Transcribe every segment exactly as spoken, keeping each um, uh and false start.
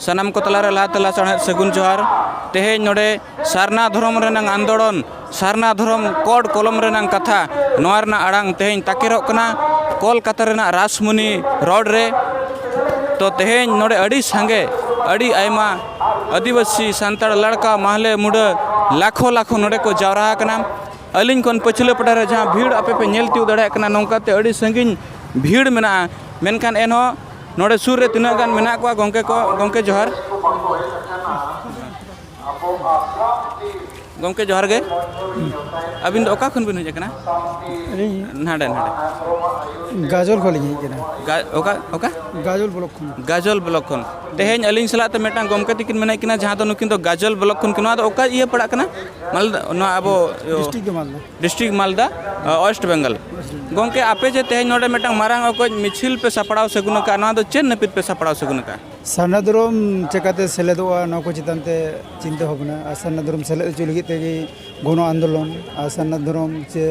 ᱥᱟᱱᱟᱢ ᱠᱚ ᱛᱟᱞᱟᱨᱮ ᱞᱟᱦᱟ ᱛᱮ ᱞᱟᱥᱟᱲᱦᱮᱫ ᱥᱟᱹᱜᱩᱱ ᱡᱚᱦᱟᱨ᱾ ᱛᱮᱦᱮᱧ ᱱᱚᱰᱮ ᱥᱟᱨᱱᱟ ᱫᱷᱚᱨᱚᱢ ᱨᱮᱱᱟᱜ ᱟᱱᱫᱳᱲᱚᱱ, ᱥᱟᱨᱱᱟ ᱫᱷᱚᱨᱚᱢ ᱠᱳᱰ ᱠᱚᱞᱚᱢ ᱨᱮᱱᱟᱜ ᱠᱟᱛᱷᱟ, ᱱᱚᱣᱟ ᱨᱮᱱᱟᱜ ᱟᱲᱟᱝ ᱛᱮᱦᱮᱧ ᱛᱟᱠᱮᱨᱚᱜ ᱠᱟᱱᱟ᱾ ᱠᱳᱞᱠᱟᱛᱟ ᱨᱮᱱᱟᱜ ᱨᱟᱥᱢᱩᱱᱤ ᱨᱳᱰ ᱨᱮ᱾ ᱛᱚ ᱛᱮᱦᱮᱧ ᱱᱚᱰᱮ ᱟᱹᱰᱤ ᱥᱟᱸᱜᱮ, ᱟᱹᱰᱤ ᱟᱭᱢᱟ ᱟᱹᱫᱤᱵᱟᱹᱥᱤ, ᱥᱟᱱᱛᱟᱲ, ᱞᱟᱲᱠᱟ, ᱢᱟᱦᱞᱮ, ᱢᱩᱰᱟᱹ ᱞᱟᱠᱷᱚ ᱞᱟᱠᱷᱚ ᱱᱚᱰᱮ ᱠᱚ ᱡᱟᱣᱨᱟ ᱟᱠᱟᱱᱟ᱾ ᱟᱹᱞᱤᱧ ᱠᱷᱚᱱ ᱯᱟᱹᱪᱷᱞᱟᱹ ᱯᱟᱦᱴᱟ ᱨᱮ ᱡᱟᱦᱟᱸ ᱵᱷᱤᱲ ᱟᱯᱮ ᱯᱮ ᱧᱮᱞ ᱛᱤᱭᱳᱜ ᱫᱟᱲᱮᱭᱟᱜ ᱠᱟᱱᱟ, ᱱᱚᱝᱠᱟᱛᱮ ᱟᱹᱰᱤ ᱥᱟᱺᱜᱤᱧ ᱵᱷᱤᱲ ᱢᱮᱱᱟᱜᱼᱟ᱾ ᱢᱮᱱᱠᱷᱟᱱ ᱮᱱᱦᱚᱸ ᱱᱚᱰᱮ ᱥᱩᱨ ᱨᱮ ᱛᱤᱱᱟᱹᱜ ᱜᱟᱱ ᱢᱮᱱᱟᱜ ᱠᱚᱣᱟ ᱜᱚᱢᱠᱮ ᱠᱚ, ᱜᱚᱢᱠᱮ ᱡᱚᱦᱟᱨ᱾ ᱜᱚᱢᱠᱮ ᱡᱚᱦᱟᱨ ᱜᱮ᱾ ᱟᱹᱵᱤᱱ ᱫᱚ ᱚᱠᱟ ᱠᱷᱚᱱ ᱵᱤᱱ ᱦᱮᱡ ᱟᱠᱟᱱᱟ? ᱟᱹᱞᱤᱧ ᱱᱟᱰᱮ, ᱱᱟᱰᱮ᱾ ᱜᱟᱡᱚᱞ ᱠᱷᱚᱱ ᱞᱤᱧ ᱦᱮᱡ ᱟᱠᱟᱱᱟ᱾ ᱜᱟ-, ᱚᱠᱟ, ᱚᱠᱟ? ᱜᱟᱡᱚᱞ ᱵᱞᱚᱠ ᱠᱷᱚᱱ᱾ ᱜᱟᱡᱚᱞ ᱵᱞᱚᱠ ᱠᱷᱚᱱ᱾ ᱛᱮᱦᱮᱧ ᱟᱹᱞᱤᱧ ᱥᱟᱞᱟᱜ ᱛᱮ ᱢᱤᱫᱴᱟᱝ ᱜᱚᱢᱠᱮ ᱛᱤᱠᱤᱱ ᱢᱮᱱᱟᱜ ᱠᱤᱱᱟ, ᱡᱟᱦᱟᱸ ᱫᱚ ᱱᱩᱠᱤᱱ ᱫᱚ ᱜᱟᱡᱚᱞ ᱵᱞᱚᱠ ᱠᱷᱚᱱ ᱠᱤᱱ᱾ ᱱᱚᱣᱟ ᱫᱚ ᱚᱠᱟ ᱤᱭᱟᱹ ᱯᱟᱲᱟᱜ ᱠᱟᱱᱟ? ᱢᱟᱞᱫᱟ, ᱱᱚᱣᱟ ᱟᱵᱚ ᱰᱤᱥᱴᱨᱤᱠᱴ ᱜᱮ ᱢᱟᱞᱫᱟ᱾ ᱰᱤᱥᱴᱨᱤᱠᱴ ᱢᱟᱞᱫᱟ, ᱚ, ᱳᱭᱮᱥᱴ ᱵᱮᱝᱜᱚᱞ᱾ ᱜᱚᱢᱠᱮ, ᱟᱯᱮ ᱡᱮ ᱛᱮᱦᱮᱧ ᱱᱚᱰᱮ ᱢᱤᱫᱴᱟᱝ ᱢᱟᱨᱟᱝ ᱚᱠᱚᱡ ᱢᱤᱪᱷᱤᱞ ᱯᱮ ᱥᱟᱯᱲᱟᱣ ᱥᱟᱹᱜᱩᱱ ᱟᱠᱟᱫᱼᱟ, ᱱᱚᱣᱟ ᱫᱚ ᱪᱮᱫ ᱱᱟᱹᱯᱤᱛ ᱯᱮ ᱥᱟᱯᱲᱟᱣ ᱥᱟᱹᱜᱩᱱ ᱟᱠᱟᱫᱼᱟ? ᱥᱟᱨᱱᱟ ᱫᱷᱚᱨᱚᱢ ᱪᱮᱠᱟᱛᱮ ᱥᱮᱞᱮᱫᱚᱜᱼᱟ, ᱱᱚᱣᱟ ᱠᱚ ᱪᱮᱛᱟᱱ ᱛᱮ ᱪᱤᱱᱛᱟᱹ ᱵᱷᱟᱵᱽᱱᱟ᱾ ᱟᱨ ᱥᱟᱨᱱᱟ ᱫᱷᱚᱨᱚᱢ ᱥᱮᱞᱮᱫ ᱦᱚᱪᱚ ᱞᱟᱹᱜᱤᱫ ᱛᱮᱜᱮ ᱜᱚᱱᱚ ᱟᱱᱫᱳᱞᱚᱱ᱾ ᱟᱨ ᱥᱟᱨᱱᱟ ᱫᱷᱚᱨᱚᱢ ᱪᱮ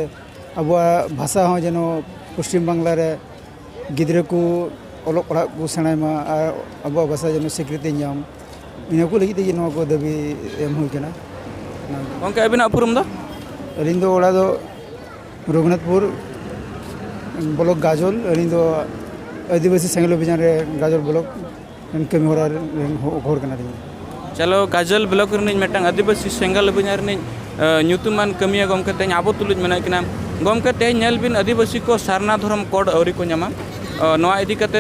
ᱟᱵᱚᱣᱟᱜ ᱵᱷᱟᱥᱟ ᱦᱚᱸ ᱡᱮᱱᱚ ᱯᱚᱥᱪᱤᱢ ᱵᱟᱝᱞᱟ ᱨᱮ ᱜᱤᱫᱽᱨᱟᱹ ᱠᱚ ᱚᱞᱚᱜ ᱯᱟᱲᱦᱟᱜ ᱠᱚ ᱥᱮᱬᱟᱭ ᱢᱟ ᱟᱨ ᱟᱵᱚᱣᱟᱜ ᱵᱷᱟᱥᱟ ᱡᱮᱱᱚ ᱥᱤᱠᱨᱤᱛᱤ ᱧᱟᱢ, ᱤᱱᱟᱹ ᱠᱚ ᱞᱟᱹᱜᱤᱫ ᱛᱮᱜᱮ ᱱᱚᱣᱟ ᱠᱚ ᱫᱟᱹᱵᱤ ᱮᱢ ᱦᱩᱭ ᱠᱟᱱᱟ᱾ ᱜᱚᱢᱠᱮ, ᱟᱹᱵᱤᱱᱟᱜ ᱩᱯᱨᱩᱢ ᱫᱚ? ᱟᱹᱞᱤᱧ ᱫᱚ ᱚᱲᱟᱜ ᱫᱚ ᱨᱚᱜᱷᱩᱱᱟᱛᱷᱯᱩᱨ ᱵᱞᱚᱠ ᱜᱟᱡᱚᱞ᱾ ᱟᱹᱞᱤᱧ ᱫᱚ ᱟᱹᱫᱤᱵᱟᱹᱥᱤ ᱥᱮᱸᱜᱮᱞ ᱚᱵᱷᱤᱡᱟᱱ ᱨᱮ ᱜᱟᱡᱚᱞ ᱵᱞᱚᱠ ᱨᱮᱱ ᱠᱟᱹᱢᱤ ᱦᱚᱨᱟ ᱨᱮᱱ ᱦᱚ-, ᱦᱚᱲ ᱠᱟᱱᱟᱞᱤᱧ᱾ ᱪᱚᱞᱚ, ᱜᱟᱡᱚᱞ ᱵᱞᱚᱠ ᱨᱤᱱᱤᱡ ᱢᱤᱫᱴᱟᱝ ᱟᱹᱫᱤᱵᱟᱹᱥᱤ ᱥᱮᱸᱜᱮᱞ ᱚᱵᱷᱤᱡᱟᱱ ᱨᱤᱱᱤᱡ, ᱮ, ᱧᱩᱛᱩᱢᱟᱱ ᱠᱟᱹᱢᱤᱭᱟᱹ ᱜᱚᱢᱠᱮ ᱛᱮᱦᱮᱧ ᱟᱵᱚ ᱛᱩᱞᱩᱡ ᱢᱮᱱᱟᱜ ᱠᱤᱱᱟ᱾ ᱜᱚᱢᱠᱮ, ᱛᱮᱦᱮᱧ ᱧᱮᱞ ᱵᱤᱱ, ᱟᱹᱫᱤᱵᱟᱹᱥᱤ ᱠᱚ ᱥᱟᱨᱱᱟ ᱫᱷᱚᱨᱚᱢ ᱠᱳᱰ ᱟᱹᱣᱨᱤ ᱠᱚ ᱧᱟᱢᱟ᱾ ᱚ, ᱱᱚᱣᱟ ᱤᱫᱤ ᱠᱟᱛᱮ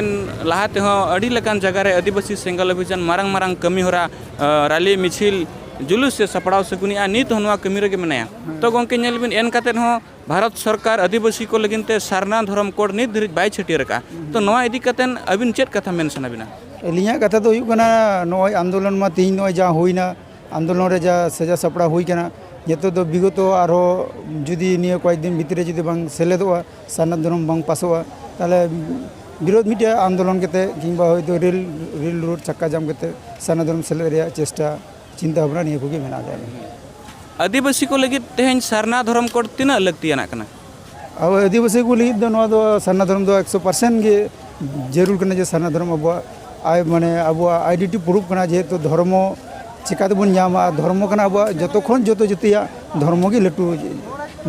ᱞᱟᱦᱟ ᱛᱮᱦᱚᱸ ᱟᱹᱰᱤ ᱞᱮᱠᱟᱱ ᱡᱟᱭᱜᱟ ᱨᱮ ᱟᱹᱫᱤᱵᱟᱹᱥᱤ ᱥᱮᱸᱜᱮᱞ ᱚᱵᱷᱤᱡᱟᱱ ᱢᱟᱨᱟᱝ ᱢᱟᱨᱟᱝ ᱠᱟᱹᱢᱤ ᱦᱚᱨᱟ, ᱮ, ᱨᱟᱞᱤ, ᱢᱤᱪᱷᱤᱞ, ᱡᱩᱞᱩᱥ ᱮ ᱥᱟᱯᱲᱟᱣ ᱥᱟᱹᱜᱩᱱᱮᱜᱼᱟ, ᱱᱤᱛ ᱦᱚᱸ ᱱᱚᱣᱟ ᱠᱟᱹᱢᱤ ᱨᱮᱜᱮ ᱢᱮᱱᱟᱭᱟ᱾ ᱦᱮᱸ᱾ ᱛᱚ ᱜᱚᱢᱠᱮ, ᱧᱮᱞ ᱵᱤᱱ, ᱮᱱ ᱠᱟᱛᱮ ᱦᱚᱸ ᱵᱷᱟᱨᱚᱛ ᱥᱚᱨᱠᱟᱨ ᱟᱹᱫᱤᱵᱟᱹᱥᱤ ᱠᱚ ᱞᱟᱹᱜᱤᱫ ᱛᱮ ᱥᱟᱨᱱᱟ ᱫᱷᱚᱨᱚᱢ ᱠᱳᱰ ᱱᱤᱛ ᱫᱷᱟᱹᱨᱤᱡ ᱵᱟᱭ ᱪᱷᱟᱹᱴᱭᱟᱹᱨ ᱟᱠᱟᱫᱼᱟ᱾ ᱛᱚ ᱱᱚᱣᱟ ᱤᱫᱤ ᱠᱟᱛᱮ ᱟᱹᱵᱤᱱ ᱪᱮᱫ ᱠᱟᱛᱷᱟ ᱢᱮᱱ ᱥᱟᱱᱟ ᱵᱤᱱᱟ? ᱟᱹᱞᱤᱧᱟᱜ ᱠᱟᱛᱷᱟ ᱫᱚ ᱦᱩᱭᱩᱜ ᱠᱟᱱᱟ, ᱱᱚᱜᱼᱚᱭ ᱟᱱᱫᱳᱞᱚᱱ ᱢᱟ ᱛᱮᱦᱮᱧ ᱱᱚᱜᱼᱚᱭ ᱡᱟ ᱦᱩᱭᱱᱟ, ᱟᱱᱫᱳᱞᱚᱱ ᱨᱮ ᱡᱟ ᱥᱟᱡᱟᱣ ᱥᱟᱯᱲᱟᱣ ᱦᱩᱭ ᱠᱟᱱᱟ, ᱱᱤᱛᱚᱜ ᱫᱚ ᱵᱤᱜᱚᱛᱚ ᱟᱨᱦᱚᱸ ᱡᱩᱫᱤ ᱱᱤᱭᱟᱹ ᱠᱚᱭᱮᱠ ᱫᱤᱱ ᱵᱷᱤᱛᱨᱤ ᱨᱮ ᱡᱩᱫᱤ ᱵᱟᱝ ᱥᱮᱞᱮᱫᱚᱜᱼᱟ, ᱥᱟᱨᱱᱟ ᱫᱷᱚᱨᱚᱢ ᱵᱟᱝ ᱯᱟᱥᱚᱜᱼᱟ, ᱛᱟᱦᱚᱞᱮ ᱵᱤᱨᱳᱫᱷ ᱢᱤᱫᱴᱮᱡ ᱟᱱᱫᱳᱞᱚᱱ ᱠᱟᱛᱮ ᱠᱤᱝᱵᱟ ᱦᱚᱭᱛᱳ ᱨᱮᱞ, ᱨᱮᱞ ᱨᱳᱰ ᱪᱟᱠᱟ ᱡᱟᱢ ᱠᱟᱛᱮ ᱥᱟᱨᱱᱟ ᱫᱷᱚᱨᱚᱢ ᱥᱮᱞᱮᱫ ᱨᱮᱭᱟᱜ ᱪᱮᱥᱴᱟ, ᱪᱤᱱᱛᱟᱹ ᱵᱷᱟᱵᱽᱱᱟ ᱱᱤᱭᱟᱹ ᱠᱚᱜᱮ ᱢᱮᱱᱟᱜ ᱟᱠᱟᱫ ᱞᱤᱧᱟ᱾ ᱟᱹᱫᱤᱵᱟᱹᱥᱤ ᱠᱚ ᱞᱟᱹᱜᱤᱫ ᱛᱮᱦᱮᱧ ᱥᱟᱨᱱᱟ ᱫᱷᱚᱨᱚᱢ ᱠᱳᱰ ᱛᱤᱱᱟᱹᱜ ᱞᱟᱹᱠᱛᱤᱭᱟᱱᱟᱜ ᱠᱟᱱᱟ? ᱟᱵᱚ ᱟᱹᱫᱤᱵᱟᱹᱥᱤ ᱠᱚ ᱞᱟᱹᱜᱤᱫ ᱫᱚ ᱱᱚᱣᱟ ᱫᱚ ᱥᱟᱨᱱᱟ ᱫᱷᱚᱨᱚᱢ ᱫᱚ ᱮᱠᱥᱚ ᱯᱟᱨᱥᱮᱱᱴ ᱜᱮ ᱡᱟᱹᱨᱩᱲ ᱠᱟᱱᱟ, ᱡᱮ ᱥᱟᱨᱱᱟ ᱫᱷᱚᱨᱚᱢ ᱟᱵᱚᱣᱟᱜ ᱟᱭ ᱢᱟᱱᱮ ᱟᱵᱚᱣᱟᱜ ᱟᱭᱰᱮᱱᱴᱤᱴᱤ ᱯᱨᱩᱯᱷ ᱠᱟᱱᱟ, ᱡᱮᱦᱮᱛᱩ ᱫᱷᱚᱨᱢᱚ ᱪᱤᱠᱟᱹ ᱛᱮᱵᱚᱱ ᱧᱟᱢᱟ? ᱫᱷᱚᱨᱢᱚ ᱠᱟᱱᱟ ᱟᱵᱚᱣᱟᱜ ᱡᱚᱛᱚ ᱠᱷᱚᱱ ᱡᱚᱛᱚ ᱡᱟᱹᱛᱤᱭᱟᱜ ᱫᱷᱚᱨᱢᱚ ᱜᱮ ᱞᱟᱹᱴᱩ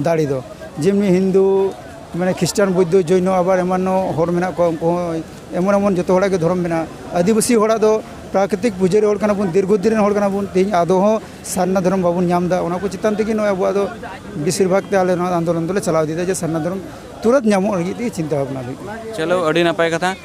ᱫᱟᱲᱮ ᱫᱚ᱾ ᱡᱮᱢᱱᱤ ᱦᱤᱱᱫᱩ, ᱢᱟᱱᱮ ᱠᱷᱨᱤᱥᱴᱟᱱ, ᱵᱳᱫᱽᱫᱷᱚ, ᱡᱚᱭᱱᱚ, ᱟᱵᱟᱨ ᱮᱢᱟᱱ ᱦᱚᱲ ᱢᱮᱱᱟᱜ ᱠᱚᱣᱟ, ᱩᱱᱠᱩ ᱦᱚᱸ ᱮᱢᱚᱱ ᱮᱢᱚᱱ ᱡᱚᱛᱚ ᱦᱚᱲᱟᱜ ᱜᱮ ᱫᱷᱚᱨᱚᱢ ᱢᱮᱱᱟᱜᱼᱟ᱾ ᱟᱹᱫᱤᱵᱟᱹᱥᱤ ᱦᱚᱲᱟᱜ ᱫᱚ ᱯᱨᱟᱠᱨᱤᱛᱤᱠ ᱯᱩᱡᱟᱹᱨᱤ ᱦᱚᱲ ᱠᱟᱱᱟ ᱵᱚᱱ, ᱫᱤᱨᱜᱷᱚ ᱫᱤᱱ ᱨᱮᱱ ᱦᱚᱲ ᱠᱟᱱᱟ ᱵᱚᱱ, ᱛᱮᱦᱮᱧ ᱟᱫᱚ ᱦᱚᱸ ᱥᱟᱨᱱᱟ ᱫᱷᱚᱨᱚᱢ ᱵᱟᱵᱚᱱ ᱧᱟᱢ ᱮᱫᱟ᱾ ᱚᱱᱟ ᱠᱚ ᱪᱮᱛᱟᱱ ᱛᱮᱜᱮ ᱱᱚᱜᱼᱚᱭ ᱟᱵᱚᱣᱟᱜ ᱫᱚ ᱵᱮᱥᱤᱨ ᱵᱷᱟᱜᱽ ᱛᱮ ᱟᱞᱮ ᱱᱚᱣᱟ ᱟᱱᱫᱳᱞᱚᱱ ᱫᱚᱞᱮ ᱪᱟᱞᱟᱣ ᱤᱫᱤᱭᱮᱫᱟ, ᱡᱮ ᱥᱟᱨᱱᱟ ᱫᱷᱚᱨᱚᱢ ᱛᱩᱨᱟᱹᱛ ᱧᱟᱢᱚᱜ ᱞᱟᱹᱜᱤᱫ ᱛᱮᱜᱮ ᱪᱤᱱᱛᱟᱹ ᱵᱷᱟᱵᱽᱱᱟ ᱦᱩᱭᱩᱜ ᱠᱟᱱᱟ᱾ ᱪᱚᱞᱚ, ᱟᱹᱰᱤ ᱱᱟᱯᱟᱭ ᱠᱟᱛᱷᱟ᱾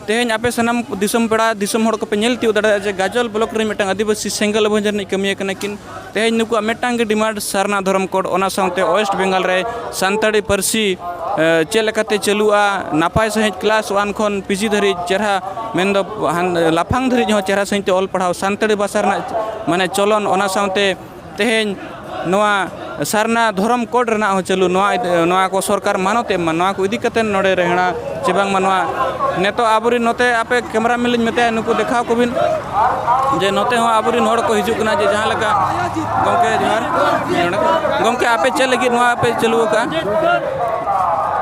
ᱛᱮᱦᱮᱧ ᱟᱯᱮ ᱥᱟᱱᱟᱢ ᱫᱤᱥᱚᱢ ᱯᱮᱲᱟ, ᱫᱤᱥᱚᱢ ᱦᱚᱲ ᱠᱚᱯᱮ ᱧᱮᱞ ᱛᱤᱭᱳᱜ ᱫᱟᱲᱮᱭᱟᱜᱼᱟ ᱡᱮ ᱜᱟᱡᱚᱞ ᱵᱞᱚᱠ ᱨᱮ ᱢᱤᱫᱴᱟᱝ ᱟᱹᱫᱤᱵᱟᱹᱥᱤ ᱥᱮᱸᱜᱮᱞ ᱚᱵᱷᱤᱡᱟᱱ ᱨᱤᱱᱤᱡ ᱠᱟᱹᱢᱤᱭᱟᱹ ᱠᱟᱱᱟ ᱠᱤᱱ᱾ ᱛᱮᱦᱮᱧ ᱱᱩᱠᱩᱣᱟᱜ ᱢᱤᱫᱴᱟᱝ ᱜᱮ ᱰᱤᱢᱟᱱᱰ ᱥᱟᱨᱱᱟ ᱫᱷᱚᱨᱚᱢ ᱠᱳᱰ, ᱚᱱᱟ ᱥᱟᱶᱛᱮ ᱳᱭᱮᱥᱴ ᱵᱮᱝᱜᱟᱞ ᱨᱮ ᱥᱟᱱᱛᱟᱲᱤ ᱯᱟᱹᱨᱥᱤ, ᱮ, ᱪᱮᱫ ᱞᱮᱠᱟᱛᱮ ᱪᱟᱹᱞᱩᱜᱼᱟ, ᱱᱟᱯᱟᱭ ᱥᱟᱺᱦᱤᱡ ᱠᱞᱟᱥ ᱳᱣᱟᱱ ᱠᱷᱚᱱ ᱯᱤᱡᱤ ᱫᱷᱟᱹᱨᱤᱡ ᱪᱮᱦᱨᱟ, ᱢᱮᱱᱫᱚ ᱦᱟᱱ-, ᱞᱟᱯᱷᱟᱝ ᱫᱷᱟᱹᱨᱤᱡ ᱦᱚᱸ ᱪᱮᱦᱨᱟ ᱥᱟᱺᱦᱤᱡ ᱛᱮ ᱚᱞ ᱯᱟᱲᱦᱟᱣ, ᱥᱟᱱᱛᱟᱲᱤ ᱵᱷᱟᱥᱟ ᱨᱮᱱᱟᱜ ᱢᱟᱱᱮ ᱪᱚᱞᱚᱱ, ᱚᱱᱟ ᱥᱟᱶᱛᱮ ᱛᱮᱦᱮᱧ ᱱᱚᱣᱟ ᱥᱟᱨᱱᱟ ᱫᱷᱚᱨᱚᱢ ᱠᱳᱰ ᱨᱮᱱᱟᱜ ᱦᱚᱸ ᱪᱟᱹᱞᱩ, ᱱᱚᱣᱟ, ᱱᱚᱣᱟ ᱠᱚ ᱥᱚᱨᱠᱟᱨ ᱢᱟᱱᱚᱛ ᱮ ᱮᱢ ᱢᱟ, ᱱᱚᱣᱟ ᱠᱚ ᱤᱫᱤ ᱠᱟᱛᱮ ᱱᱚᱰᱮ ᱨᱮᱦᱲᱟ ᱪᱮ ᱵᱟᱝᱢᱟ ᱱᱚᱣᱟ ᱱᱤᱛᱚᱜ ᱟᱵᱚᱨᱮᱱ ᱱᱚᱛᱮ ᱟᱯᱮ ᱠᱮᱢᱮᱨᱟ ᱢᱮᱱ ᱞᱤᱧ ᱢᱮᱛᱟᱭᱟ, ᱱᱩᱠᱩ ᱫᱮᱠᱷᱟᱣ ᱠᱚᱵᱤᱱ ᱡᱮ ᱱᱚᱛᱮ ᱦᱚᱸ ᱟᱵᱚᱨᱮᱱ ᱦᱚᱲ ᱠᱚ ᱦᱤᱡᱩᱜ ᱠᱟᱱᱟ, ᱡᱮ ᱡᱟᱦᱟᱸ ᱞᱮᱠᱟ, ᱜᱚᱢᱠᱮ ᱡᱚᱦᱟᱨ, ᱱᱚᱰᱮ, ᱜᱚᱢᱠᱮ ᱟᱯᱮ ᱪᱮᱫ ᱞᱟᱹᱜᱤᱫ ᱱᱚᱣᱟ ᱯᱮ ᱪᱟᱹᱞᱩ ᱟᱠᱟᱫᱼᱟ?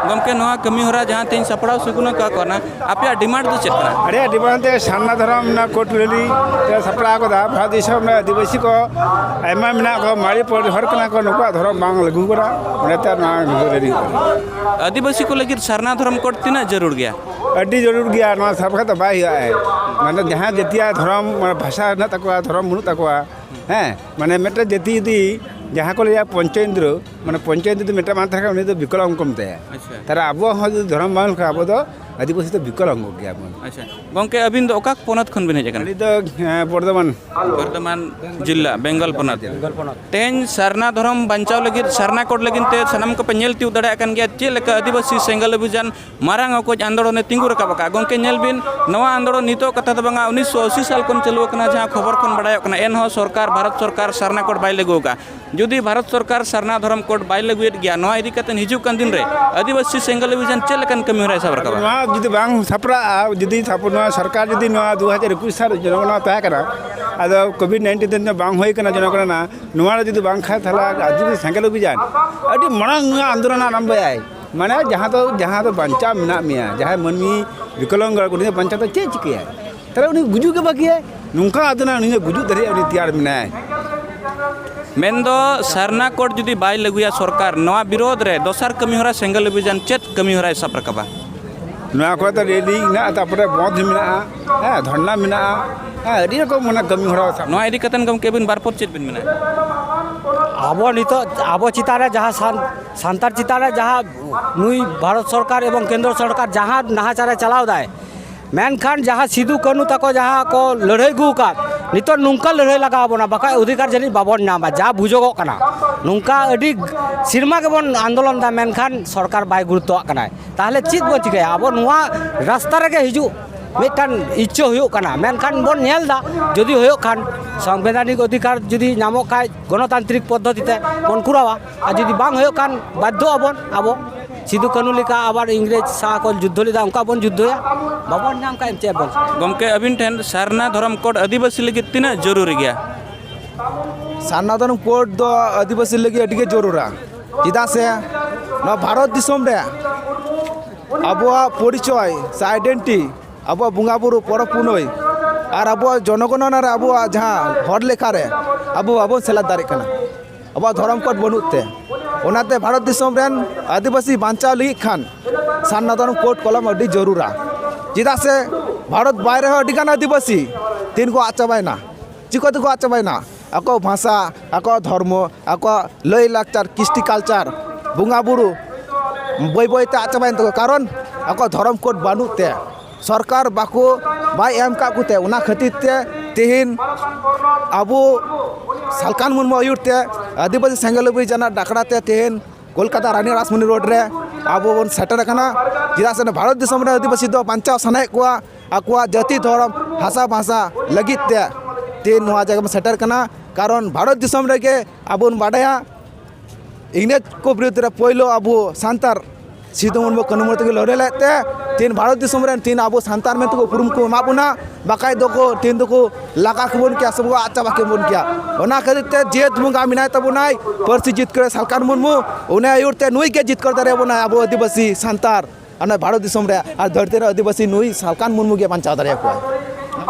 ᱜᱚᱢᱠᱮ ᱱᱚᱣᱟ ᱠᱟᱹᱢᱤ ᱦᱚᱨᱟ ᱡᱟᱦᱟᱸ ᱛᱮᱦᱮᱧ ᱥᱟᱯᱲᱟᱣ ᱥᱩᱜᱩᱱ ᱟᱠᱟᱫ ᱠᱚ ᱠᱟᱱᱟ, ᱟᱯᱮᱭᱟᱜ ᱰᱤᱢᱟᱱᱰ ᱫᱚ ᱪᱮᱫ ᱠᱟᱱᱟ? ᱟᱞᱮᱭᱟᱜ ᱰᱤᱢᱟᱱᱰ ᱛᱮ ᱥᱟᱨᱱᱟ ᱫᱷᱚᱨᱚᱢ ᱨᱮᱱᱟᱜ ᱠᱳᱰ ᱨᱮᱞᱤ ᱞᱮ ᱥᱟᱯᱲᱟᱣ ᱠᱟᱫᱟ᱾ ᱵᱷᱟᱨᱚᱛ ᱫᱤᱥᱚᱢ ᱨᱮ ᱟᱹᱫᱤᱵᱟᱹᱥᱤ ᱠᱚ ᱟᱭᱢᱟ ᱢᱮᱱᱟᱜ ᱠᱚᱣᱟ, ᱢᱟᱨᱮ ᱯᱚᱨᱮ ᱦᱚᱲ ᱠᱟᱱᱟ ᱠᱚ, ᱱᱩᱠᱩᱣᱟᱜ ᱫᱷᱚᱨᱚᱢ ᱵᱟᱝ ᱞᱟᱹᱜᱩ ᱠᱟᱱᱟ, ᱚᱱᱟᱛᱮ ᱱᱚᱣᱟ ᱨᱮᱞᱤ ᱦᱩᱭᱩᱜ ᱠᱟᱱᱟ᱾ ᱟᱹᱫᱤᱵᱟᱹᱥᱤ ᱠᱚ ᱞᱟᱹᱜᱤᱫ ᱥᱟᱨᱱᱟ ᱫᱷᱚᱨᱚᱢ ᱠᱳᱰ ᱛᱤᱱᱟᱹᱜ ᱡᱟᱹᱨᱩᱲ ᱜᱮᱭᱟ? ᱟᱹᱰᱤ ᱡᱟᱹᱨᱩᱲ ᱜᱮᱭᱟ, ᱱᱚᱣᱟ ᱥᱟᱵ ᱠᱷᱟᱡ ᱫᱚ ᱵᱟᱭ ᱦᱩᱭᱩᱜᱼᱟ᱾ ᱢᱟᱱᱮ ᱡᱟᱦᱟᱸ ᱡᱟᱹᱛᱤᱭᱟᱜ ᱫᱷᱚᱨᱚᱢ, ᱢᱟᱱᱮ ᱵᱷᱟᱥᱟ ᱦᱮᱱᱟᱜ ᱛᱟᱠᱚᱣᱟ, ᱫᱷᱚᱨᱚᱢ ᱵᱟᱹᱱᱩᱜ ᱛᱟᱠᱚᱣᱟ, ᱦᱮᱸ, ᱢᱟᱱᱮ ᱢᱤᱫᱴᱮᱱ ᱡᱟᱹᱛᱤ ᱡᱩᱫᱤ ᱡᱟᱦᱟᱸ ᱠᱚ ᱞᱟᱹᱭᱟ ᱯᱚᱧᱪᱮᱱᱫᱨᱚ, ᱢᱟᱱᱮ ᱯᱚᱧᱪᱮᱱᱫᱨᱚ ᱡᱩᱫᱤ ᱢᱤᱫᱴᱮᱱ ᱵᱟᱝ ᱛᱟᱦᱮᱸ ᱠᱷᱟᱱ ᱩᱱᱤ ᱫᱚ ᱵᱤᱠᱚᱞᱟᱝᱜᱚ ᱠᱚ ᱢᱮᱛᱟᱭᱟ᱾ ᱟᱪᱪᱷᱟ᱾ ᱛᱟᱦᱞᱮ ᱟᱵᱚᱣᱟᱜ ᱦᱚᱸ ᱡᱩᱫᱤ ᱫᱷᱚᱨᱚᱢ ᱵᱟᱝ ᱦᱩᱭ ᱞᱮᱱᱠᱷᱟᱱ ᱟᱵᱚ ᱫᱚ ᱟᱹᱫᱤᱵᱟᱹᱥᱤ ᱫᱚ ᱵᱤᱠᱚᱞᱟᱝᱜᱚ ᱜᱮᱭᱟ ᱵᱚᱱ᱾ ᱟᱪᱪᱷᱟ᱾ ᱜᱚᱢᱠᱮ, ᱟᱹᱵᱤᱱ ᱫᱚ ᱚᱠᱟ ᱯᱚᱱᱚᱛ ᱠᱷᱚᱱ ᱵᱤᱱ ᱦᱮᱡ ᱟᱠᱟᱱᱟ? ᱟᱹᱞᱤᱧ ᱫᱚ, ᱦᱮᱸ, ᱵᱚᱨᱫᱷᱚᱢᱟᱱ᱾ ᱵᱚᱨᱫᱷᱚᱢᱟᱱ ᱡᱤᱞᱟ, ᱵᱮᱝᱜᱚᱞ ᱯᱚᱱᱚᱛ᱾ ᱵᱮᱝᱜᱚᱞ ᱯᱚᱱᱚᱛ᱾ ᱛᱮᱦᱮᱧ ᱥᱟᱨᱱᱟ ᱫᱷᱚᱨᱚᱢ ᱵᱟᱧᱪᱟᱣ ᱞᱟᱹᱜᱤᱫ, ᱥᱟᱨᱱᱟ ᱠᱳᱰ ᱞᱟᱹᱜᱤᱫ ᱛᱮ ᱥᱟᱱᱟᱢ ᱠᱚᱯᱮ ᱧᱮᱞ ᱛᱤᱭᱳᱜ ᱫᱟᱲᱮᱭᱟᱜ ᱠᱟᱱ ᱜᱮᱭᱟ ᱪᱮᱫ ᱞᱮᱠᱟ ᱟᱹᱫᱤᱵᱟᱹᱥᱤ ᱥᱮᱸᱜᱮᱞ ᱚᱵᱷᱤᱡᱟᱱ ᱢᱟᱨᱟᱝ ᱚᱠᱚᱡ ᱟᱱᱫᱳᱲᱚᱱᱮ ᱛᱤᱸᱜᱩ ᱨᱟᱠᱟᱵ ᱟᱠᱟᱫᱼᱟ᱾ ᱜᱚᱢᱠᱮ, ᱧᱮᱞ ᱵᱤᱱ, ᱱᱚᱣᱟ ᱟᱱᱫᱳᱲᱚᱱ ᱱᱤᱛᱚᱜ ᱠᱟᱛᱷᱟ ᱫᱚ ᱵᱟᱝᱟ, ᱩᱱᱤᱥᱥᱚ ᱟᱥᱤ ᱥᱟᱞ ᱠᱷᱚᱱ ᱪᱟᱹᱞᱩ ᱟᱠᱟᱱᱟ, ᱡᱟᱦᱟᱸ ᱠᱷᱚᱵᱚᱨ ᱠᱷᱚᱱ ᱵᱟᱲᱟᱭᱚᱜ ᱠᱟᱱᱟ᱾ ᱮᱱᱦᱚᱸ ᱥᱚᱨᱠᱟᱨ, ᱵᱷᱟᱨᱚᱛ ᱥᱚᱨᱠᱟᱨ ᱥᱟᱨᱱᱟ ᱠᱳᱰ ᱵᱟᱭ ᱞᱟᱹᱜᱩ ᱟᱠᱟᱫᱼᱟ᱾ ᱡᱩᱫᱤ ᱵᱷᱟᱨᱚᱛ ᱥᱚᱨᱠᱟᱨ ᱥᱟᱨᱱᱟ ᱫᱷᱚᱨᱚᱢ ᱠᱳᱰ ᱵᱟᱭ ᱞᱟᱹᱜᱩᱭᱮᱫ ᱜᱮᱭᱟ, ᱱᱚᱣᱟ ᱤᱫᱤ ᱠᱟᱛᱮ ᱦᱤᱡᱩᱜ ᱠᱟᱱ ᱫᱤᱱ ᱨᱮ ᱟᱹᱫᱤᱵᱟᱹᱥᱤ ᱥᱮᱸᱜᱮᱞ ᱚᱵᱷᱤᱡᱟᱱ ᱪᱮᱫ ᱞᱮᱠᱟᱱ ᱠᱟᱹᱢᱤ ᱦᱚᱨᱟᱭ ᱥᱟᱵ ᱨᱟᱠᱟᱵᱟ? ᱱᱚᱣᱟ ᱡᱩᱫᱤ ᱵᱟᱝ ᱥᱟᱯᱲᱟᱜᱼᱟ, ᱡᱩᱫᱤ ᱥᱟᱯ-, ᱱᱚᱣᱟ ᱥᱚᱨᱠᱟᱨ ᱡᱩᱫᱤ ᱱᱚᱣᱟ ᱫᱩ ᱦᱟᱡᱟᱨ ᱮᱠᱩᱥ ᱥᱟᱞ ᱡᱚᱱᱚᱜᱚᱱᱚᱱᱟ ᱛᱟᱦᱮᱸ ᱠᱟᱱᱟ, ᱟᱫᱚ ᱠᱳᱵᱷᱤᱰ ᱱᱟᱭᱤᱱᱴᱤᱱ ᱛᱮ ᱵᱟᱝ ᱦᱩᱭ ᱠᱟᱱᱟ ᱡᱚᱱᱚᱜᱚᱱᱚᱱᱟ, ᱱᱚᱣᱟ ᱨᱮ ᱡᱩᱫᱤ ᱵᱟᱝ ᱠᱷᱟᱱ, ᱛᱟᱦᱚᱞᱮ ᱟᱹᱫᱤᱵᱟᱹᱥᱤ ᱥᱮᱸᱜᱮᱞ ᱚᱵᱷᱤᱡᱟᱱ ᱟᱹᱰᱤ ᱢᱟᱲᱟᱝ ᱱᱚᱣᱟ ᱟᱱᱫᱳᱞᱚᱱ ᱟᱨᱟᱢᱵᱷᱚᱭᱟᱭ᱾ ᱢᱟᱱᱮ ᱡᱟᱦᱟᱸ ᱫᱚ, ᱡᱟᱦᱟᱸ ᱫᱚ ᱵᱟᱧᱪᱟᱣ ᱢᱮᱱᱟᱜ ᱢᱮᱭᱟ, ᱡᱟᱦᱟᱸᱭ ᱢᱟᱹᱱᱢᱤ ᱵᱤᱠᱚᱞᱟᱝᱜᱚ, ᱩᱱᱤ ᱫᱚ ᱵᱟᱧᱪᱟᱣ ᱫᱚ ᱪᱮᱫ ᱪᱤᱠᱟᱹᱭᱟᱭ? ᱛᱟᱦᱞᱮ ᱩᱱᱤ ᱜᱩᱡᱩᱜ ᱜᱮ ᱵᱟᱹᱜᱤᱭᱟᱭ᱾ ᱱᱚᱝᱠᱟ ᱟᱫᱚ ᱱᱟ ᱩᱱᱤ ᱫᱚ ᱜᱩᱡᱩᱜ ᱫᱷᱟᱹᱨᱤᱡ ᱩᱱᱤ ᱛᱮᱭᱟᱨ ᱢᱮᱱᱟᱭ᱾ ᱢᱮᱱᱫᱚ ᱥᱟᱨᱱᱟ ᱠᱳᱰ ᱡᱩᱫᱤ ᱵᱟᱭ ᱞᱟᱹᱜᱩᱭᱟ ᱥᱚᱨᱠᱟᱨ, ᱱᱚᱣᱟ ᱵᱤᱨᱳᱫᱷ ᱨᱮ ᱫᱚᱥᱟᱨ ᱠᱟᱹᱢᱤᱦᱚᱨᱟ ᱥᱮᱸᱜᱮᱞ ᱚᱵᱷᱤᱡᱟᱱ ᱪᱮᱫ ᱠᱟᱹᱢᱤᱦᱚᱨᱟᱭ ᱥᱟᱵ ᱨᱟᱠᱟᱵᱟ? ᱱᱚᱣᱟ ᱠᱚᱨᱮ ᱫᱚ ᱨᱮᱞᱤ ᱢᱮᱱᱟᱜᱼᱟ, ᱛᱟᱨᱯᱚᱨᱮ ᱵᱚᱱᱫᱷ ᱢᱮᱱᱟᱜᱼᱟ, ᱦᱮᱸ, ᱫᱷᱚᱨᱱᱟ ᱢᱮᱱᱟᱜᱼᱟ, ᱦᱮᱸ, ᱟᱹᱰᱤ ᱨᱚᱠᱚᱢ ᱢᱟᱱᱮ ᱠᱟᱹᱢᱤ ᱦᱚᱨᱟ ᱥᱟᱵ᱾ ᱱᱚᱣᱟ ᱤᱫᱤ ᱠᱟᱛᱮ ᱜᱚᱢᱠᱮ ᱟᱹᱵᱤᱱ ᱵᱟᱨ ᱯᱚᱫ ᱪᱮᱫ ᱵᱤᱱ ᱢᱮᱱᱟ? ᱟᱵᱚ ᱱᱤᱛᱚᱜ ᱟᱵᱚ ᱪᱮᱛᱟᱱ ᱨᱮ ᱡᱟᱦᱟᱸ ᱥᱟᱱ-, ᱥᱟᱱᱛᱟᱲ ᱪᱮᱛᱟᱱ ᱨᱮ ᱡᱟᱦᱟᱸ ᱱᱩᱭ ᱵᱷᱟᱨᱚᱛ ᱥᱚᱨᱠᱟᱨ ᱮᱵᱚᱝ ᱠᱮᱱᱫᱨᱚ ᱥᱚᱨᱠᱟᱨ ᱡᱟᱦᱟᱸ ᱱᱟᱦᱟᱪᱟᱨᱮ ᱪᱟᱞᱟᱣ ᱫᱟᱭ, ᱢᱮᱱᱠᱷᱟᱱ ᱡᱟᱦᱟᱸ ᱥᱤᱫᱩ ᱠᱟᱹᱱᱦᱩ ᱛᱟᱠᱚ ᱡᱟᱦᱟᱸ ᱠᱚ ᱞᱟᱹᱲᱦᱟᱹᱭ ᱟᱹᱜᱩ ᱟᱠᱟᱫ, ᱱᱤᱛᱚᱜ ᱱᱚᱝᱠᱟ ᱞᱟᱹᱲᱦᱟᱹᱭ ᱞᱟᱜᱟᱣ ᱵᱚᱱᱟ, ᱵᱟᱠᱷᱟᱡ ᱚᱫᱷᱤᱠᱟᱨ ᱡᱟᱹᱱᱤᱡ ᱵᱟᱵᱚᱱ ᱧᱟᱢᱟ᱾ ᱡᱟ ᱵᱩᱡᱚᱜᱚᱜ ᱠᱟᱱᱟ, ᱱᱚᱝᱠᱟ ᱟᱹᱰᱤ ᱥᱮᱨᱢᱟ ᱜᱮᱵᱚᱱ ᱟᱱᱫᱳᱞᱚᱱ ᱮᱫᱟ, ᱢᱮᱱᱠᱷᱟᱱ ᱥᱚᱨᱠᱟᱨ ᱵᱟᱭ ᱜᱩᱨᱩᱛᱛᱚᱣᱟᱜ ᱠᱟᱱᱟᱭ᱾ ᱛᱟᱦᱚᱞᱮ ᱪᱮᱫ ᱵᱚᱱ ᱪᱤᱠᱟᱹᱭᱟ? ᱟᱵᱚ ᱱᱚᱣᱟ ᱨᱟᱥᱛᱟ ᱨᱮᱜᱮ ᱦᱤᱡᱩᱜ ᱢᱤᱫᱴᱟᱝ ᱤᱪᱪᱷᱟᱹ ᱦᱩᱭᱩᱜ ᱠᱟᱱᱟ, ᱢᱮᱱᱠᱷᱟᱱ ᱵᱚᱱ ᱧᱮᱞ ᱮᱫᱟ, ᱡᱩᱫᱤ ᱦᱩᱭᱩᱜ ᱠᱷᱟᱱ, ᱥᱚᱝᱵᱤᱫᱷᱟᱱᱤᱠ ᱚᱫᱷᱤᱠᱟᱨ ᱡᱩᱫᱤ ᱧᱟᱢᱚᱜ ᱠᱷᱟᱡ, ᱜᱚᱱᱚᱛᱟᱱᱛᱨᱤᱠ ᱯᱚᱫᱽᱫᱷᱚᱛᱤ ᱛᱮ ᱵᱚᱱ ᱠᱚᱨᱟᱣᱟ, ᱟᱨ ᱡᱩᱫᱤ ᱵᱟᱝ ᱦᱩᱭᱩᱜ ᱠᱷᱟᱱ, ᱵᱟᱫᱽᱫᱷᱚ ᱟᱵᱚᱱ, ᱟᱵᱚ ᱥᱤᱫᱩ ᱠᱟᱹᱱᱦᱩ ᱞᱮᱠᱟ ᱟᱵᱟᱨ ᱤᱝᱨᱮᱡᱽ ᱥᱟᱶ ᱠᱚ ᱡᱩᱫᱽᱫᱷᱚ ᱞᱮᱫᱟ, ᱚᱱᱠᱟ ᱵᱚᱱ ᱡᱩᱫᱽᱫᱷᱚᱭᱟ, ᱵᱟᱵᱚᱱ ᱧᱟᱢ ᱠᱷᱟᱡ ᱪᱮᱫ ᱵᱚᱱ? ᱜᱚᱢᱠᱮ, ᱟᱹᱵᱤᱱ ᱴᱷᱮᱱ ᱥᱟᱨᱱᱟ ᱫᱷᱚᱨᱚᱢ ᱠᱳᱰ ᱟᱹᱫᱤᱵᱟᱹᱥᱤ ᱞᱟᱹᱜᱤᱫ ᱛᱤᱱᱟᱹᱜ ᱡᱚᱨᱩᱨᱤ ᱜᱮᱭᱟ? ᱥᱟᱨᱱᱟ ᱫᱷᱚᱨᱚᱢ ᱠᱳᱰ ᱫᱚ ᱟᱹᱫᱤᱵᱟᱹᱥᱤ ᱞᱟᱹᱜᱤᱫ ᱟᱹᱰᱤ ᱜᱮ ᱡᱚᱨᱩᱨᱟ, ᱪᱮᱫᱟᱜ ᱥᱮ ᱱᱚᱣᱟ ᱵᱷᱟᱨᱚᱛ ᱫᱤᱥᱚᱢ ᱨᱮ ᱟᱵᱚᱣᱟᱜ ᱯᱚᱨᱤᱪᱚᱭ ᱥᱮ ᱟᱭᱰᱮᱱᱴᱤ, ᱟᱵᱚᱣᱟᱜ ᱵᱚᱸᱜᱟ ᱵᱩᱨᱩ, ᱯᱚᱨᱚᱵᱽ ᱯᱩᱱᱟᱹᱭ ᱟᱨ ᱟᱵᱚᱣᱟᱜ ᱡᱚᱱᱚᱜᱚᱱᱚᱱᱟ ᱨᱮ ᱟᱵᱚᱣᱟᱜ ᱡᱟᱦᱟᱸ ᱦᱚᱲ ᱞᱮᱠᱷᱟ ᱨᱮ ᱟᱵᱚ ᱵᱟᱵᱚᱱ ᱥᱮᱞᱮᱫ ᱫᱟᱲᱮᱭᱟᱜ ᱠᱟᱱᱟ, ᱟᱵᱚᱣᱟᱜ ᱫᱷᱚᱨᱚᱢ ᱠᱳᱰ ᱵᱟᱹᱱᱩᱜ ᱛᱮ᱾ ᱚᱱᱟᱛᱮ ᱵᱷᱟᱨᱚᱛ ᱫᱤᱥᱚᱢ ᱨᱮᱱ ᱟᱹᱫᱤᱵᱟᱹᱥᱤ ᱵᱟᱧᱪᱟᱣ ᱞᱟᱹᱜᱤᱫ ᱠᱷᱟᱱ ᱥᱟᱨᱱᱟ ᱫᱷᱚᱨᱚᱢ ᱠᱳᱰ ᱠᱚᱞᱚᱢ ᱟᱹᱰᱤ ᱡᱟᱹᱨᱩᱲᱟ, ᱪᱮᱫᱟᱜ ᱥᱮ ᱵᱷᱟᱨᱚᱛ ᱵᱟᱭᱨᱮ ᱦᱚᱸ ᱟᱹᱰᱤᱜᱟᱱ ᱟᱹᱫᱤᱵᱟᱹᱥᱤ ᱛᱤᱱ ᱠᱚ ᱟᱫ ᱪᱟᱵᱟᱭᱮᱱᱟ᱾ ᱪᱤᱠᱟᱹ ᱛᱮᱠᱚ ᱟᱫ ᱪᱟᱵᱟᱭᱮᱱᱟ? ᱟᱠᱚᱣᱟᱜ ᱵᱷᱟᱥᱟ, ᱟᱠᱚᱣᱟᱜ ᱫᱷᱚᱨᱢᱚ, ᱟᱠᱚᱣᱟᱜ ᱞᱟᱹᱭᱼᱞᱟᱠᱪᱟᱨ, ᱠᱨᱤᱥᱴᱤ ᱠᱟᱞᱪᱟᱨ, ᱵᱚᱸᱜᱟᱼᱵᱩᱨᱩ ᱵᱟᱹᱭ ᱵᱟᱹᱭ ᱛᱮ ᱟᱫ ᱪᱟᱵᱟᱭᱮᱱ ᱛᱟᱠᱚᱣᱟ, ᱠᱟᱨᱚᱱ ᱟᱠᱚᱣᱟᱜ ᱫᱷᱚᱨᱚᱢ ᱠᱳᱰ ᱵᱟᱹᱱᱩᱜ ᱛᱮ, ᱥᱚᱨᱠᱟᱨ ᱵᱟᱠᱚ, ᱵᱟᱭ ᱮᱢ ᱠᱟᱜ ᱠᱚᱛᱮ᱾ ᱚᱱᱟ ᱠᱷᱟᱹᱛᱤᱨ ᱛᱮ ᱛᱮᱦᱮᱧ ᱟᱵᱚ ᱥᱟᱞᱠᱷᱟᱱ ᱢᱩᱨᱢᱩ ᱟᱹᱭᱩᱨ ᱛᱮ ᱟᱹᱫᱤᱵᱟᱹᱥᱤ ᱥᱮᱸᱜᱮᱞ ᱚᱵᱷᱤᱡᱟᱱᱟᱜ ᱰᱟᱠᱲᱟ ᱛᱮ ᱛᱮᱦᱮᱧ ᱠᱳᱞᱠᱟᱛᱟ ᱨᱟᱱᱤ ᱨᱟᱥᱢᱚᱱᱤ ᱨᱳᱰ ᱨᱮ ᱟᱵᱚ ᱵᱚᱱ ᱥᱮᱴᱮᱨ ᱟᱠᱟᱱᱟ᱾ ᱪᱮᱫᱟᱜ ᱥᱮ ᱵᱷᱟᱨᱚᱛ ᱫᱤᱥᱚᱢ ᱨᱮ ᱟᱹᱫᱤᱵᱟᱹᱥᱤ ᱫᱚ ᱵᱟᱧᱪᱟᱣ ᱥᱟᱱᱟᱭᱮᱫ ᱠᱚᱣᱟ, ᱟᱠᱚᱣᱟᱜ ᱡᱟᱹᱛᱤ, ᱫᱷᱚᱨᱚᱢ, ᱵᱷᱟᱥᱟ, ᱵᱷᱟᱥᱟ ᱞᱟᱹᱜᱤᱫ ᱛᱮ ᱛᱮᱦᱮᱧ ᱱᱚᱣᱟ ᱡᱟᱭᱜᱟ ᱵᱚᱱ ᱥᱮᱴᱮᱨ ᱠᱟᱱᱟ᱾ ᱠᱟᱨᱚᱱ ᱵᱷᱟᱨᱚᱛ ᱫᱤᱥᱚᱢ ᱨᱮᱜᱮ ᱟᱵᱚ ᱵᱚᱱ ᱵᱟᱰᱟᱭᱟ, ᱤᱝᱨᱮᱡᱽ ᱠᱚ ᱵᱤᱨᱩᱫᱽ ᱨᱮ ᱯᱳᱭᱞᱳ ᱟᱵᱚ ᱥᱟᱱᱛᱟᱲ ᱥᱤᱫᱩ ᱢᱩᱨᱢᱩ, ᱠᱟᱹᱱᱦᱩ ᱢᱩᱨᱢᱩ ᱛᱟᱹᱠᱤᱱ ᱞᱟᱹᱲᱦᱟᱹᱭ ᱞᱮᱫ ᱛᱮ ᱛᱮᱦᱮᱧ ᱵᱷᱟᱨᱚᱛ ᱫᱤᱥᱚᱢ ᱨᱮᱱ ᱛᱮᱦᱮᱧ ᱟᱵᱚ ᱥᱟᱱᱛᱟᱲ ᱢᱮᱱᱛᱮ ᱠᱚ ᱩᱯᱨᱩᱢ ᱠᱚ ᱮᱢᱟ ᱵᱚᱱᱟ, ᱵᱟᱠᱷᱟᱡ ᱫᱚᱠᱚ ᱛᱮᱦᱮᱧ ᱫᱚᱠᱚ ᱞᱟᱜᱟ ᱠᱮᱵᱚᱱ ᱠᱮᱭᱟ ᱥᱮ ᱵᱚᱱ ᱟᱫ ᱪᱟᱵᱟ ᱠᱮᱵᱚᱱ ᱠᱮᱭᱟ᱾ ᱚᱱᱟ ᱠᱷᱟᱹᱛᱤᱨ ᱛᱮ ᱡᱟᱹᱛ ᱵᱚᱸᱜᱟ ᱢᱮᱱᱟᱭ ᱛᱟᱵᱚᱱᱟᱭ, ᱯᱟᱹᱨᱥᱤ ᱡᱤᱛᱠᱟᱹᱨ ᱥᱟᱞᱠᱷᱟᱱ ᱢᱩᱨᱢᱩ, ᱩᱱᱤ ᱟᱹᱭᱩᱨ ᱛᱮ ᱱᱩᱭ ᱜᱮ ᱡᱤᱛᱠᱟᱹᱨ ᱫᱟᱲᱮᱭᱟᱵᱚᱱᱟᱭ ᱟᱵᱚ ᱟᱹᱫᱤᱵᱟᱹᱥᱤ ᱥᱟᱱᱛᱟᱲ᱾ ᱚᱱᱟ ᱵᱷᱟᱨᱚᱛ ᱫᱤᱥᱚᱢ ᱨᱮ ᱟᱨ ᱫᱷᱟᱹᱨᱛᱤ ᱨᱮ ᱟᱹᱫᱤᱵᱟᱹᱥᱤ ᱱᱩᱭ ᱥᱟᱞᱠᱷᱟᱱ ᱢᱩᱨᱢᱩ ᱜᱮ ᱵᱟᱧᱪᱟᱣ ᱫᱟᱲᱮᱭᱟᱠᱚᱣᱟᱭ᱾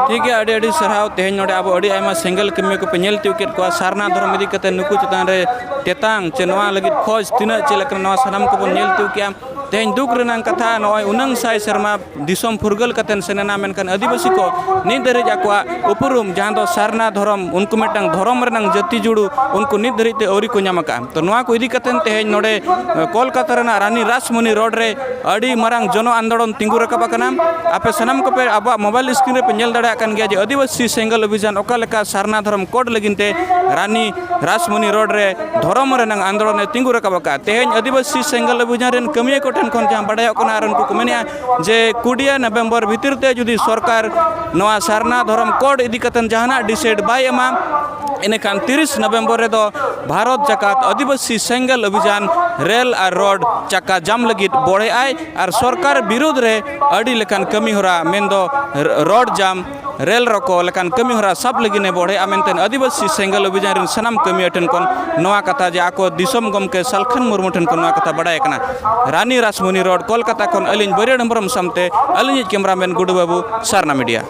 ᱴᱷᱤᱠ ᱜᱮᱭᱟ, ᱟᱹᱰᱤ ᱟᱹᱰᱤ ᱥᱟᱨᱦᱟᱣ᱾ ᱛᱮᱦᱮᱧ ᱱᱚᱰᱮ ᱟᱵᱚ ᱟᱹᱰᱤ ᱟᱭᱢᱟ ᱥᱮᱸᱜᱮᱞ ᱠᱟᱹᱢᱤᱭᱟᱹ ᱠᱚᱯᱮ ᱧᱮᱞ ᱛᱤᱭᱳᱜ ᱠᱮᱫ ᱠᱚᱣᱟ᱾ ᱥᱟᱨᱱᱟ ᱫᱷᱚᱨᱚᱢ ᱤᱫᱤ ᱠᱟᱛᱮ ᱱᱩᱠᱩ ᱪᱮᱛᱟᱱ ᱨᱮ ᱛᱮᱛᱟᱝ ᱪᱮ ᱱᱚᱣᱟ ᱞᱟᱹᱜᱤᱫ ᱠᱷᱚᱡᱽ ᱛᱤᱱᱟᱹᱜ ᱪᱮᱫ ᱞᱮᱠᱟᱱᱟ, ᱱᱚᱣᱟ ᱥᱟᱱᱟᱢ ᱠᱚᱵᱚᱱ ᱧᱮᱞ ᱛᱤᱭᱳᱜ ᱠᱮᱜᱼᱟ᱾ ᱛᱮᱦᱮᱧ ᱫᱩᱠ ᱨᱮᱱᱟᱜ ᱠᱟᱛᱷᱟ, ᱱᱚᱜᱼᱚᱭ ᱩᱱᱟᱹᱝ ᱥᱟᱭ ᱥᱮᱨᱢᱟ ᱫᱤᱥᱚᱢ ᱯᱷᱩᱨᱜᱟᱹᱞ ᱠᱟᱛᱮᱱ ᱥᱮᱱ ᱮᱱᱟ, ᱢᱮᱱᱠᱷᱟᱱ ᱟᱹᱫᱤᱵᱟᱹᱥᱤ ᱠᱚ ᱱᱤᱛ ᱫᱷᱟᱹᱨᱤᱡ ᱟᱠᱚᱣᱟᱜ ᱩᱯᱨᱩᱢ, ᱡᱟᱦᱟᱸ ᱫᱚ ᱥᱟᱨᱱᱟ ᱫᱷᱚᱨᱚᱢ, ᱩᱱᱠᱩ ᱢᱤᱫᱴᱟᱝ ᱫᱷᱚᱨᱚᱢ ᱨᱮᱱᱟᱝ ᱡᱟᱹᱛᱤ ᱡᱩᱲᱩ, ᱩᱱᱠᱩ ᱱᱤᱛ ᱫᱷᱟᱹᱨᱤᱡ ᱛᱮ ᱟᱹᱣᱨᱤ ᱠᱚ ᱧᱟᱢ ᱟᱠᱟᱫᱼᱟ᱾ ᱛᱚ, ᱱᱚᱣᱟ ᱠᱚ ᱤᱫᱤ ᱠᱟᱛᱮᱱ ᱛᱮᱦᱮᱧ ᱱᱚᱰᱮ, ᱮ, ᱠᱳᱞᱠᱟᱛᱟ ᱨᱮᱱᱟᱜ ᱨᱟᱱᱤ ᱨᱟᱥᱢᱚᱱᱤ ᱨᱳᱰ ᱨᱮ ᱟᱹᱰᱤ ᱢᱟᱨᱟᱝ ᱡᱚᱱᱚ ᱟᱱᱫᱳᱞᱚᱱ ᱛᱤᱸᱜᱩ ᱨᱟᱠᱟᱵ ᱟᱠᱟᱱᱟ᱾ ᱟᱯᱮ ᱥᱟᱱᱟᱢ ᱠᱚᱯᱮ ᱟᱵᱚᱣᱟᱜ ᱢᱳᱵᱟᱭᱤᱞ ᱥᱠᱨᱤᱱ ᱨᱮᱯᱮ ᱧᱮᱞ ᱫᱟᱲᱮᱭᱟᱜ ᱠᱟᱱ ᱜᱮᱭᱟ ᱡᱮ ᱟᱹᱫᱤᱵᱟᱹᱥᱤ ᱥᱮᱸᱜᱮᱞ ᱚᱵᱷᱤᱡᱟᱱ ᱚᱠᱟ ᱞᱮᱠᱟ ᱥᱟᱨᱱᱟ ᱫᱷᱚᱨᱚᱢ ᱠᱳᱰ ᱞᱟᱹᱜᱤᱫ ᱛᱮ ᱨᱟᱱᱤ ᱨᱟᱥᱢᱚᱱᱤ ᱨᱳᱰ ᱨᱮ ᱫᱷᱚᱨᱚᱢ ᱨᱮᱱᱟᱝ ᱟᱱᱫᱳᱞᱚᱱ ᱮ ᱛᱤᱸᱜᱩ ᱨᱟᱠᱟᱵ ᱟᱠᱟᱫᱼᱟ᱾ ᱛᱮᱦᱮᱧ ᱟᱹᱫᱤᱵᱟᱹᱥᱤ ᱥᱮᱸᱜᱮᱞ ᱚᱵᱷᱤᱡᱟᱱ ᱨᱮᱱ ᱠᱟᱹᱢᱤᱭᱟᱹ ᱠᱚ ᱴᱷᱮᱱ ᱠᱷᱚᱱ ᱡᱟᱦᱟᱸ ᱵᱟᱰᱟᱭᱚᱜ ᱠᱟᱱᱟ, ᱟᱨ ᱩᱱᱠᱩ ᱠᱚ ᱢᱮᱱᱮᱫᱼᱟ ᱡᱮ ᱠᱩᱲᱤᱭᱟ ᱱᱚᱵᱷᱮᱢᱵᱚᱨ ᱵᱷᱤᱛᱤᱨ ᱛᱮ ᱡᱩᱫᱤ ᱥᱚᱨᱠᱟᱨ ᱱᱚᱣᱟ ᱥᱟᱨᱱᱟ ᱫᱷᱚᱨᱚᱢ ᱠᱳᱰ ᱤᱫᱤ ᱠᱟᱛᱮ ᱡᱟᱦᱟᱱᱟᱜ ᱰᱤᱥᱟᱭᱤᱰ ᱵᱟᱭ ᱮᱢᱟ, ᱤᱱᱟᱹᱠᱷᱟᱱ ᱛᱤᱨᱤᱥ ᱱᱚᱵᱷᱮᱢᱵᱚᱨ ᱨᱮᱫᱚ ᱵᱷᱟᱨᱚᱛ ᱡᱟᱠᱟᱛ ᱟᱹᱫᱤᱵᱟᱹᱥᱤ ᱥᱮᱸᱜᱮᱞ ᱚᱵᱷᱤᱡᱟᱱ ᱨᱮᱞ ᱟᱨ ᱨᱳᱰ ᱪᱟᱠᱟ ᱡᱟᱢ ᱞᱟᱹᱜᱤᱫ ᱵᱚᱲᱦᱮᱜᱼᱟᱭ ᱟᱨ ᱥᱚᱨᱠᱟᱨ ᱵᱤᱨᱩᱫᱽ ᱨᱮ ᱟᱹᱰᱤ ᱞᱮᱠᱟᱱ ᱠᱟᱹᱢᱤ ᱦᱚᱨᱟ, ᱢᱮᱱᱫᱚ ᱨᱳᱰ ᱡᱟᱢ, ᱨᱮᱞ ᱨᱚᱠᱚ ᱞᱮᱠᱟᱱ ᱠᱟᱹᱢᱤ ᱦᱚᱨᱟ ᱥᱟᱵ ᱞᱟᱹᱜᱤᱫ ᱮ ᱵᱚᱲᱦᱮᱜᱼᱟ ᱢᱮᱱᱛᱮ ᱟᱹᱫᱤᱵᱟᱹᱥᱤ ᱥᱮᱸᱜᱮᱞ ᱚᱵᱷᱤᱡᱟᱱ ᱨᱮᱱ ᱥᱟᱱᱟᱢ ᱠᱟᱹᱢᱤᱭᱟᱹ ᱴᱷᱮᱱ ᱠᱷᱚᱱ ᱱᱚᱣᱟ ᱠᱟᱛᱷᱟ ᱡᱮ ᱟᱠᱚ ᱫᱤᱥᱚᱢ ᱜᱚᱢᱠᱮ ᱥᱟᱞᱠᱷᱟᱱ ᱢᱩᱨᱢᱩ ᱴᱷᱮᱱ ᱠᱷᱚᱱ ᱱᱚᱣᱟ ᱠᱟᱛᱷᱟ ᱵᱟᱰᱟᱭ ᱟᱠᱟᱱᱟ᱾ ᱨᱟᱱᱤ ᱨᱟᱥᱢᱚᱱᱤ ᱨᱳᱰ, ᱠᱳᱞᱠᱟᱛᱟ ᱠᱷᱚᱱ ᱟᱹᱞᱤᱧ ᱵᱟᱹᱨᱭᱟᱹᱲ ᱦᱮᱢᱵᱨᱚᱢ ᱥᱟᱢᱛᱮ ᱟᱹᱞᱤᱧᱤᱡ ᱠᱮᱢᱨᱟᱢᱮᱱ ᱜᱩᱰᱩ ᱵᱟᱹᱵᱩ, ᱥᱟᱨᱱᱟ ᱢᱤᱰᱤᱭᱟ᱾